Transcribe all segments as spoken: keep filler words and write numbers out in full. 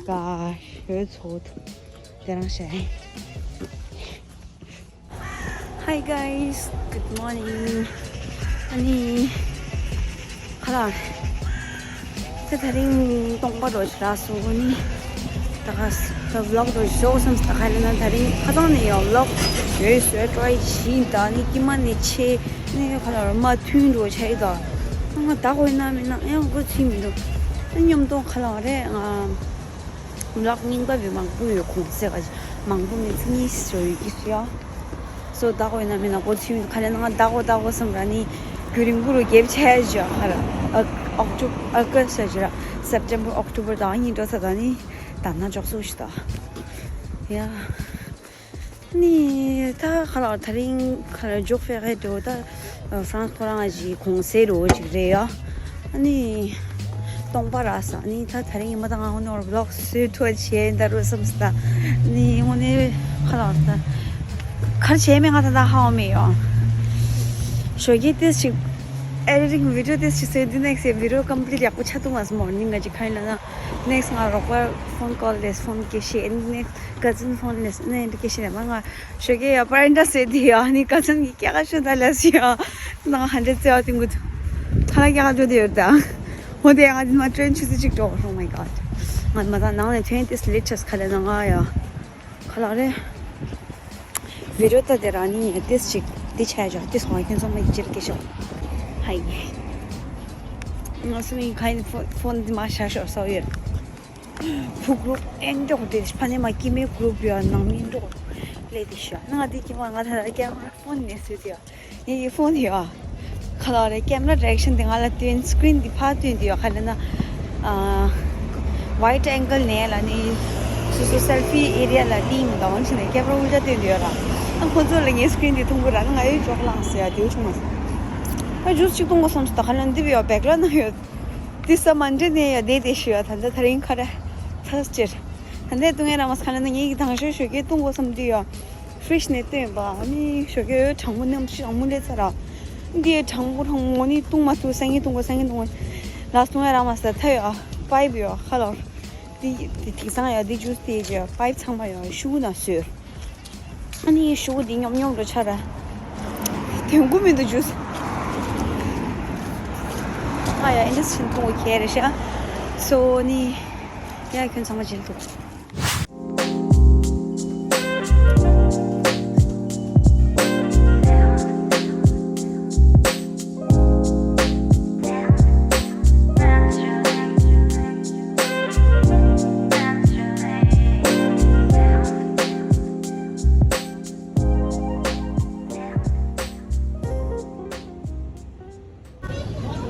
ག་ཞོལ་ཚོགས་དེ་རང་བྱས། Hi guys, good morning. ཨ་ནི། ཁ་ལག་ད་དེ་རིང་སྟོང་པ་འགྲོ་ཆ་རག་སོང་ནི། ད་ག་ད་vlog་འགྲོ་ཞོག་བསམ་ད་ག་ལ་ན་དེ་རིང་ཁ་སང་ནས་ཡང་vlog་ཞོལ་བཟོས་try་བྱིན་ད་ནི་ཀྱི་མ་ནས་ཆེ་ནི་ཁ་ལག་མ་མཐུན་འགྲོ་ཆ་ཡི་ད། ང་ད་གོ་ཡིན་ན་མིན་ན་ཡང་གོ་ཚིག་མི་འདུག་ཨ་མཉམ་དུ་ཁ་ལག་རེད་ང་vlog་རྙིང་པ་བི་མང་པོ་ཡོད་གོང་ཟེར་ག་མང་པོ་མི་ཚིག་གཉིས་ཞོ་ཡོད་ཀྱི་ཤི་ཡ། སོ་ད་གོ་ཡིན་ན་མིན་ན་གོ་ཚིག་མི་འདུག་ཁ་ལས་ན་ང་ད་གོ་ད་གོ་བསམ་ར་ནི་རྒྱུན་རིང་པོ་རུ་རྒྱབ་ཆ་ཡ་ཞོ་ཁ་ར། October August་ཞོ་ར་September October་ད་གཉིས་འགྲོ་ས་ད་ནི་ད་ན་འཇོག་སུ་ཞི་ད་ཡ། ནི་ད་ཁ་ལག་དེ་རིང་ཁ་ལག་འཇོག་ཕེ་ཁའི་འགྲོ་ད་ཧྥ་རན་སི་ཁོ་རང་གི་གོང་སེ་རོ་ཅིག་རེད་ཡ། ནི་སྟོང་པ་ར་ས་ནི་ད་དེ་རིང་ཡིན་མ་ད་ང་ཧོ་ནོར་བི་ལོག་སུའི་ཐོ་བྱས་ད་རུ་བསམ་སི་ད་ནི་ཧོ་ནི་ཁ་ལག་ད་ཁར་བྱས་མེད་ང་ད་ད་ཧའོ་མེད་ཡ། ཞོ་གི་ཏིས་ཅིག editing video་ཏིས་ཅིག་སེ་འདི་next་video་complete་ཡག་པོ་ཆགས་ཐུབ་མ་སོང་མོར་ནིང་ང་ཅིག་ཁ་ལ་ན་next་ང་རོགས་པ་phone call་ལས་phone་གི་ཤེས་next cousin phone་ལས་ནས་འདི་གི་ཤེས་ནས་མ་ང་ཞོ་གེ་ཡ་པར་འདྲ་ཟེར་དེ་ཡ་ནི་ཀ་ཚན་གི་སྐྱ་ཀ་ཤོད་ད་ལ་སི་ཡ་ནང་ཧན་ཌེ་ཌི་ཙེ་བ་ཏིང་གུ་ཁ་ལ་སྐྱ་ཀ་འགྲོ་དེ་ཡོད་ད། འོ་དེ་ང་འདི་མ་ཊེན་ཆུ་ཚོད་གཅིག་འགྲོ། Oh my god། ང་མ་ད་ནང་ནས་ཐོན་ཏེ་ལེ་ཊེ་སི་ཁ་ལ་ན་ང་ཡ་ཁ་ལ་རེད། བི་ཌི་ཡོ་ལྟ་དེ་རང་ནི་ཏིས་ཅིག་འདི་ཆ་ཇོ་ཏིས་ཧོང་ཁྱོད་ཚོ་མ་ཡི་ཅིར་སྐད་ཤོག་ཧའི། ང་སུ་མིང་ཁ་ཡིན་ཕོ་ཕོན་འདི་མ་ཤ་ཤོག་སོ་ཡོད། བུ་གུ་རུབ་ཨེན་འགྲོགས་དེ་ཕ་ནི་མ་ཀི་མེ་གུ་རུབ་ཡོད་ནང་མི་འགྲོགས་ལས་དེ་ཤོག་ང་འདི་ཀི་མ་ང་ད་ཀེ་མ་ར་ཕོན་ནས་སུ་དེ་ཡོད། ངའི་ཕོན་ཡོད། ཁ་ལ་རེ་ཀེམ་ར་ཌི་རེག་ཤན་དེ་ང་ལ་སྟོན་སི་ཀི་རིན་དེ་ཕར་སྟོན་དེ་ཡོད་ཁ་ལ་ན། ཨ། wide angle་ནས་ལ་ནི། སོ་སོ་སེལ་ཕི་ཨེ་རི་ཡ་ལ་ཏིང་དང་ཕྱིན་ནས་ཀེམ་ར་འུར་ཇ་སྟོན་དེ་ཡོད་ར། ཨ་ཁོ་ཚོ་ལ་ངའི་སི་ཀི་རིན་དེ་མཐོང་གི་ར་ང་ཡོད་ཅོག་ལངས་ཟེར་ཡ་དེ་བྱུང་མ་སོང་། ཨ་ཇུས་གཅིག་གཏོང་དགོས་བསམ་སོང་ད་ཁ་ལ་ན་འདི་བི་ཡོད་བེག་ལ་ན་ཡོད། འདི་ས་མན་ཌེ་ནས་ཡོད་དེ་དེ་ཞུ་ཡོད་ད་ལྟ་ད་རིང་ཁ་ར་ཐར་སི་ཌེ། ད་ལྟ་ཏུང་ཡ་ར་མ་ས་ཁ་ལ་ན་ངའི་གི་དང་ཤོད་ཤོད་ཀྱི་གཏོང་དགོས་བསམ་དུས་ཡོད། ཕི་རི་ཇི་ནས་བཏོན་པ་ནི་ཞོགས་ཀས་གྲང་མོ་ནམ་ཕྱི་གྲང་མོ་ལས་ཚ་ར། འདི་གྲང་མོ་གྲང་མོ་ནི་བཏུང་མ་ཐུབ་སང་ཉིན་བཏུང་དགོས་སང་ཉིན་བཏུང་དགོས། ལགས་སོ་ཡ་ར་མ་ས་ཐ་ཡོད་པའི་བི་ཡོད་ཁ་ལོར། འདི་འདི་དེང་སང་ཡ་འདི་ཇུས་དེ་ཇེ་པའིབ་ཚང་མ་ཡོད་ཤུ་གུ་ན་བཟོས། ཨ་ནི་ཤུ་གུ་འདི་སྙོམ་སྙོམ་འགྲོ་ཆ་ར། དོན་གུ་མི་འདུག་ཇུས། ཨ་ཡ་ཨེ་འདྲ་ཕྱིན་བཏུང་དགོས་ཁྱེར་རེ་ཤ། སོ་ནི། ཡ་ཁྱོད་ཚང་མ་ཇེ་ལྟུང་།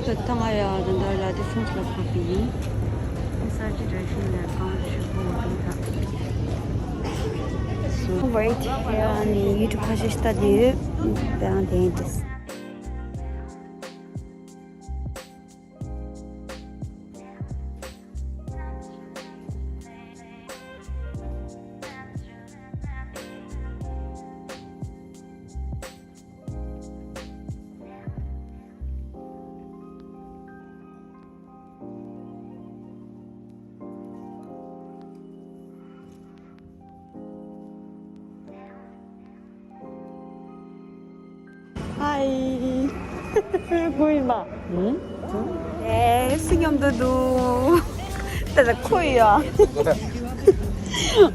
ད་ལྟ་ང་ཡ་ད་ལྟ་ལ་དེ་ཕོན་ལ་ཕབ་པ་ཡིན། ས་ཅི་བཀྲ་ཤིས་ལ་གང་ཞུ་བོ་དང་ཐག་སོ། བའི་དེ་ཡ་ནི་ཡུ་ཊུབ་ཁ་ཤས་ལྟ་དེ་ཡོད། དེ་རང་དེ་ཡིན་ཏེ། ཧའི། ཀུན་མ། ཨེ་སུ་མཉམ་དུ་འདུག་ད་ལྟ་ཁོ་ཡོད།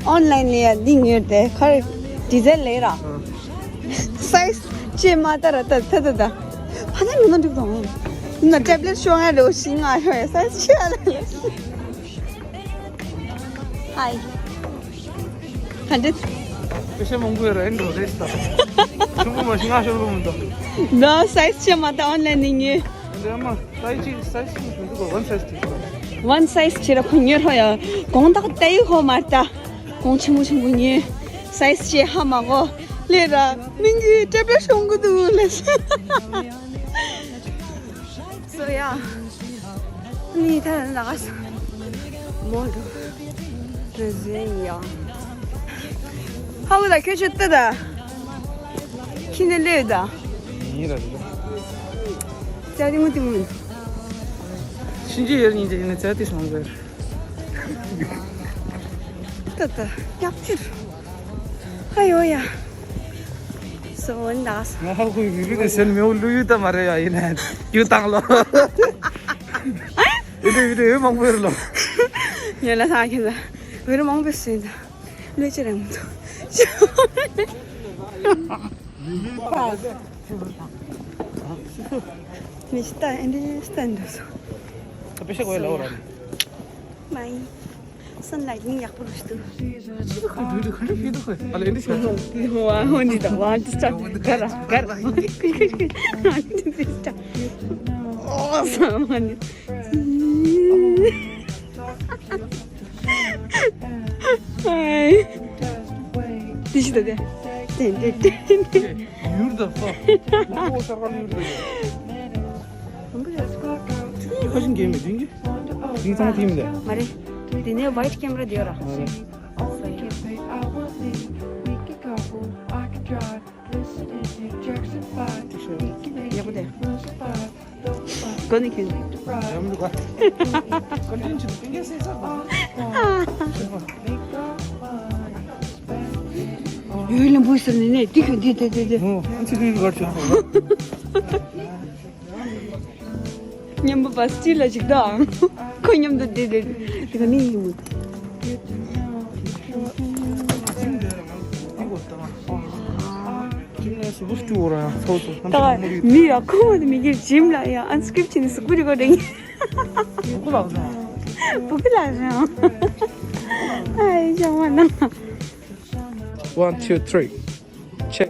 ཨོན་ལན་ནས་ཡ་འདི་ཉོས་ཏེ་ཁར་ཌི་ཛའིན་ལས་ར། སའི་ཛི་ཅེ་མ་ད་ར་ད་ད་ད་ད། ཕ་ན་མི་ན་འགྲིག་དང་། ན་ཊེབ་ལེཊ་ཤོ་ང་རེ་ཤི་ང་ཤོ་ཡ་སའི་ཛི་ཅེ་ཨ་ལ་ལ། ཧའི། ག་འདྲ། ཀེ་ཤ་མང་པོ་ཡོད་ར་ཨེ་འགྲོ་རེད་ད། ཆུང་པོ་མ་ཤི་ང་ཤོར་པོ་མི་འདུག་ད་སའི་ཛི་ཅེ་མ་ད་ཨོན་ལན་ནས་ཉོས། འདི་ཨ་མ་སའི་ཛི་སའི་ཛི་ཆུང་ཆུང་འདུག་ཝན་སའི་ཛི་ཅེ། ཝན་སའི་ཛི་ཅེ་ར་ཁོ་ཉོས་རོ་ཡ། གོང་ཐག་ཏའི་ཧོ་མར་ད། གོང་ཆེན་པོ་ཆེན་པོ་ཉོས། སའི་ཛི་ཅེ་ཧ་མ་གོ་ལེ་ར། མིང་གི་ཊེབ་ལེཊ་ཤོང་གི་འདུག་ལེ། སོ་ཡ། ནི་ད་ན་ག་ས་མོ་འགྲོ་རེ་ཟེ་ཡ། ཧ་གོ་ད་ཁྱོད་ཆུ་ཏི་ད། ཁྱི་ནི་ལེ་ད། ཡིན་ར་རེད། ཅ་རི་མུ་ཏི་མུ། ཤིན་ཅི་ཡར་ཉིན་ཅི་ཡིན་ན་ཅ་ཏི་སོང་ཟེར། ད་ད་ཉག་ཕྱིར། ཨ་ཡོ་ཡ། སོ་འདའ། ང་ཧ་གོ་བི་བི་དེ་སེམས་མེའུ་ལུ་ཡུ་ད་མ་རེད་ཡ། ཡིན་ནའི་ཡུ་དང་ལོ། ཡུ་དེ་ཡུ་དེ་ཡུ་མང་པོ་ཡོད་ལོ། ཉོ་ལ་ས་ཁྱེད་ད་བེ་རུ་མང་པོ་སུ་ཡིན་ད། ལོས་ཅི་རེད་མི་འདུག་མི་ཤི་ད་ཨེ་འདྲ་སྟན་འདུག་སོ། ད་པེ་ཤ་གོ་ཡ་ལ་འོ་ར། མ་ཡིན། སན་ལའིཊ་ནི་ཡག་པོ་རེད་འདུག་ཨ་ལེ་འདི་ཤ། ཝ་ཧོ་ནི་ད་ཝ་ཏི་སྟ་ག་ར་ག་ར། ཨོ་ས་མ་ནི། ཨའི། དེ་ཤི་ད་དེ། དེ་དེ་དེ་དེ། ཡུར་ད་ཧྥ། ཨོ་ས་ག་ལ་ཡུར་ད་ཡ། ཁ་ཤིང་གེ་མེ་དིང་གི། དིང་ཚང་དིང་མེ་དེ། མ་རེད། དེ་ནས་ཝའིཊ་ཀེམ་ར་དེ་ཡོད་ར། མ་རེད། ཡག་པོ་དེ། གོ་ནི་ཁྱོད། ཡུལ་ལ་འབུ་ཟེར་ནས་ནས་དེ་ཁྱོད་དེ་དེ་དེ་དེ། ཨོ་ཨ་ཙི་ཁྱོད་གར་ཆོག་མཉམ་པོ་བ་སྤྱི་ལ་ཞིག་དང་། ཁོ་མཉམ་དུ་བསྡད་བསྡད་དེ་ག་ནས་ཡིན་མོད། ད་མི་ཡ་ཁོ་མོ་དེ་མི་སྐྱིད་ཇིམ་ལ་ཡ་ཨན་སི་ཀིབ་བྱས་ནས་གཟུགས་པོ་རི་གོ་འདྲ་ཡིན། བུ་གུ་ལགས་རང་། བུ་གུ་ལགས་རང་། ཨའི་ཞང་བ་ན། One, two, three. Check.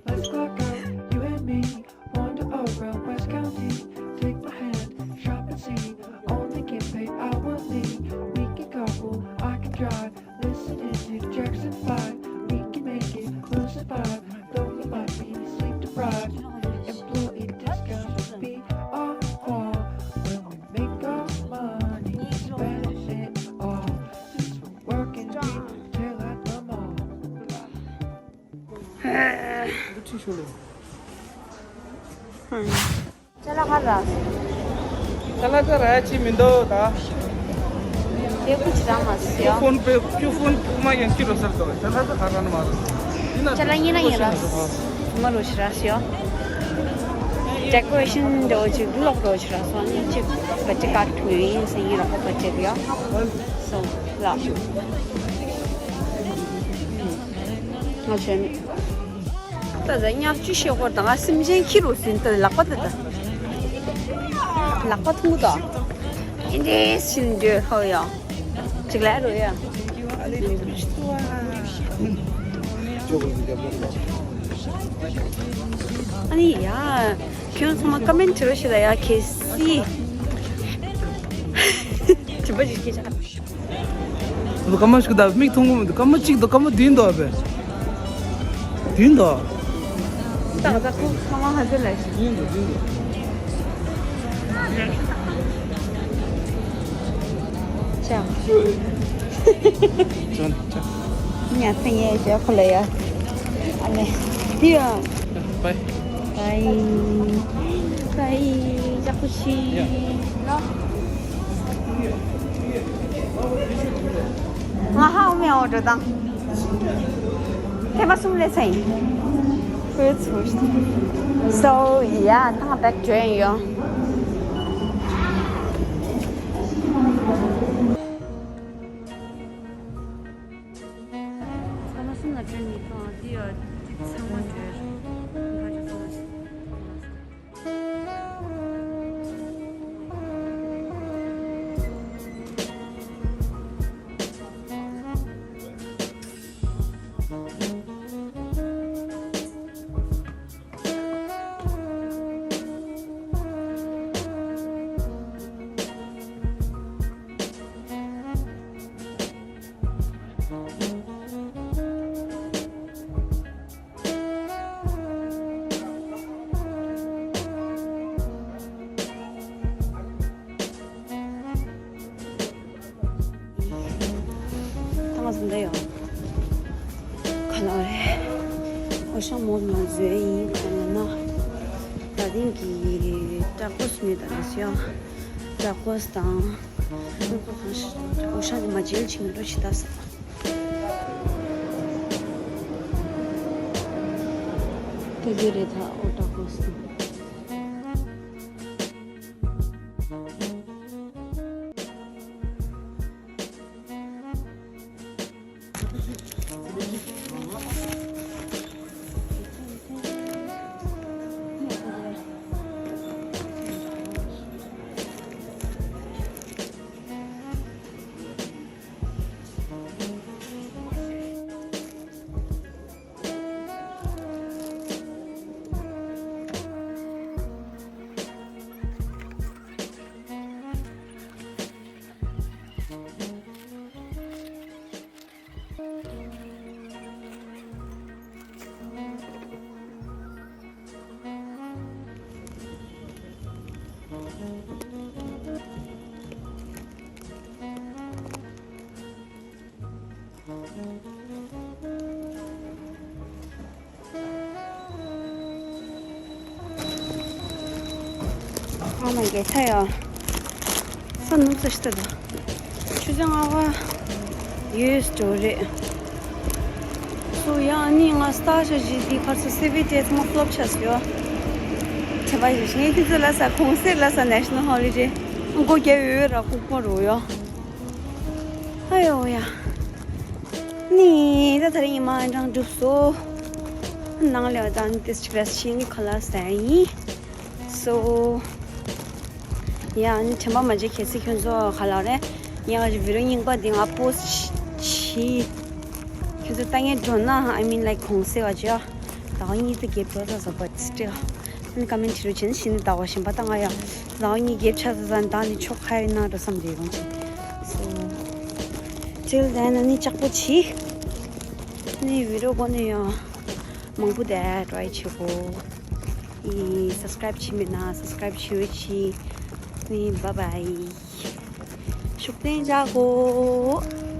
Let's go out, you and me, wander over West County. Take my hand, shop and see. Only get paid hourly. We can carpool, I can drive. Listen to Jackson five. We can make it, we'll survive. Though we might be sleep deprived. Employee discounts will be our call. When we make our money, spend it all. Since we're working, we tail at the mall. ཅ་ལག་ག་ར། ཅ་ལག་ག་ར་ཅི་མི་འདུག་ད། དེ་ཀུ་ཅི་ར་མ་སི་ཡ། ཁྱོད་ཕོན་པེ་ཁྱོད་ཕོན་པེ་མ་ཡང་ཅི་རོ་སར་དོ། ཅ་ལག་ག་ར་ན་མ་རོ། ཅ་ལག་ཡིན་ན་ཡིན་ར། མ་རོ་ཤི་ར་སི་ཡ། ཌེ་ཀོ་རེ་ཤན་འདྲ་བོ་ཅིག་ལོག་འགྲོ་ཤི་ར་སོང་ནི་ཅིག་ག་ཅི་ཀ་ཐུ་ཡིན་སེ་ཡིན་ར་ཁོ་ག་ཅི་ཡ། སོང་ལ། ང་ཆེན། ད་ད་ཉག་ཆུ་ཤེས་ཧོར་དང་ང་སེམས་ཅན་ཁྱི་རུ་ཟིན་ད་ལག་པ་ད་ད། ལག་པ་ཐུང་ད། ཨིན་དེ་སིན་དེ་ཧོ་ཡ། ཅིག་ལ་རོ་ཡ། ཨ་ནི་ཡ། ཁྱོད་ཚང་མ་ཀ་མེན་བྱེད་རོགས་བྱེད་ད་ཡ་གལ་སྲིད། བྱིས་པ་ཞིག་སྐྱེས་ཆགས། སྐར་མ་ཞིག་དང་མིག་མཐོང་གི་མི་འདུག་སྐར་མ་གཅིག་འདུག་སྐར་མ་བདུན་འདུག་ཨ་ཕས། བདུན་འདུག་ད་ད་ཁོ་ཁ་མ་ཧ་ཟེར་ལ་ཞིག་བདུན་འདུག་བདུན་འདུག་ཅང་། ཅང་ཅང་། ཉ་ཐང་ཡེ་ཞོ་ཁོ་ལ་ཡ། ཨ་ལེ། དེ་ཡ། Bye. Bye. Bye. ཅག་པོ་ཤི། ཡ། ང་ཧ་འོ་མེ་འོ་འགྲོ་དང་། ཐེ་མ་གསུམ་ལས་ཚེ་ཡིན། ཁོའི་ཚུར། So yeah, ད་back join ཡོང་། ཚང་མ་སུམ་ལ་བྲོས་ནི་གང་དེ་ཡོད་དེ་ཚང་མ་བྲོས། ད་ང་ཚོ་འདི་ཡོང་། ག་ལ་རེད། ཨོ་ཤང་མོལ་ནང་འཛུལ་ཡིན་ག་ལ་ན། ད་ ནིང་གི་ཏྲ་ཀོ་སི་ནས་ད་རེས་ཡང་ཏྲ་ཀོ་སི་དང་། ཨོ་ཤ་དེ་མ་ཇེལ་ཆིང་འགྲོ་ཆི་ད་ས། དེ་དེ་རེད་ད་ཨོ་ཏྲ་ཀོ་སི། ཨ་མ་གེ་ཐ་ཡ། ས་ནུབ་ས་ཤི་ད་ད། ཆུ་ཚོད་ལྔ་པ་ཡོད་འགྲོ་རེད། སུ་ཡང་ནི་ང་སྟག་ཤ་བཞི་འདི་ཕར་ཚུར་སེ་བི་ཏེ་ཚང་མ་ཕློབ་ཆགས་སོ། དྲན་པ་ཞིག་ངས་ཁྱེད་ཚོ་ལ་ས་གུང་སེང་ལ་ས་National Holiday་མགོ་རྒྱབ་ཡོད་ར་ལྐུགས་པ་རུ་ཡོད། ཨ་ཡོ་ཡ། ནི་ད་ད་རིང་ཉི་མ་འགྲངས་གྲུབ་སོ། ནང་ལས་ད་ནི་ཏིས་ཅིག་རེས་ཤིང་ཁ་ལག་ཟ་ཡིན། སོ། ཡ་ནི་དྲན་པ་མ་བརྗེད་གལ་སྲིད་ཁྱོད་ཚོ་ག་ལ་རེད། ཡ་ང་ཅི་བི་ཌི་ཡོ་སྙིང་པ་འདི་ང་པོ་སི་ཊི་བྱེད། ཁྱོད་ཚོ་ལྟ་ངན་འགྲོ་ན་I mean like གུང་སེང་བ་ཅི་ཡ། ད་ག་གཉིས་དུ་རྒྱབ་འགྲོ་ས་ས་པ་ཏིས་ཏི། ཨ་ནི་ཀ་མེན་ཊི་བྲིས་རོགས་བྱེད་ནི་ཤིན་ཏུ་ཟླ་བ་གཞན་པ་ད་ང་ཡ། ཟླ་བ་གཉིས་རྒྱབ་ཆགས་ས་ས་ད་ནི་ཆོག་ཁ་ཡིན་ན་འགྲོ་བསམ་རེད་ཡོང་ཅི། སོ། ཅིལ་ད་ན་ནི་ལྕགས་པོ་བྱེད། ནི་བི་ཌི་ཡོ་གོ་ནི་ཡ། མང་པོ་དེ་ཊ་རའི་བྱེད་གོ། ཨི་སབ་སི་ཀ་རའིབ་བྱེད་མེད་ན་སབ་སི་ཀ་རའིབ་བྱེད་འོས་ཆི། ནི་བཱའི་བཱའི། ཤུགས་ལྡན་བྱ་གོ།